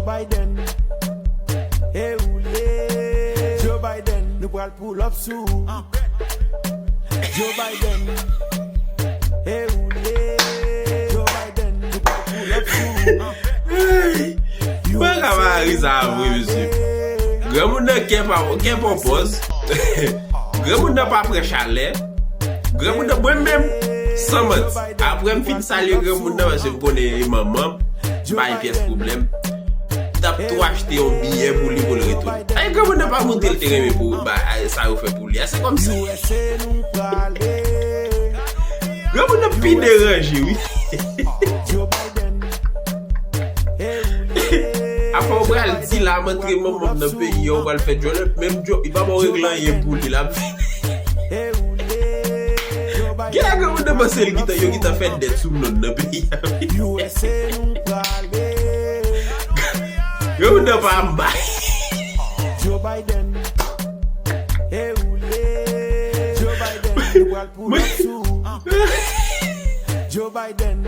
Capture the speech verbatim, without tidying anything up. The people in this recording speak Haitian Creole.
Biden, e ou le? Joe Biden, nou pral pull up sou ou. Joe Biden, e ou le? Joe Biden, nou pral pull up sou ou. Mwen ka pa ri sa vre, mesye. Granmoun nan kè pa kè pa pòz. Granmoun nan pa pran chalè. Granmoun nan, mwen menm, san manti, apre m fin salye granmoun nan, paske m konnen e manman m, m pa gen pyès pwoblèm, m t ap tou achte yon biyè pou li pou l retounen. Ay, granmoun nan pa montre l te renmen pou ba, ay, sa yo fè pou li a. Se kòmsi granmoun nan pi deranje, wi. Afè w pral di la, m antre manman m nan peyi a, w pral fè djòlè, menm djòlè, li pa ba w regle anyen pou li, l ap vini. Gen la granmoun nan panse l gentan, yo gentan fè dèt sou moun nan peyi a. Granmoun nan pa anba. Joe Biden, e ou le? Joe Biden, nou pral pull up sou ou. Joe Biden,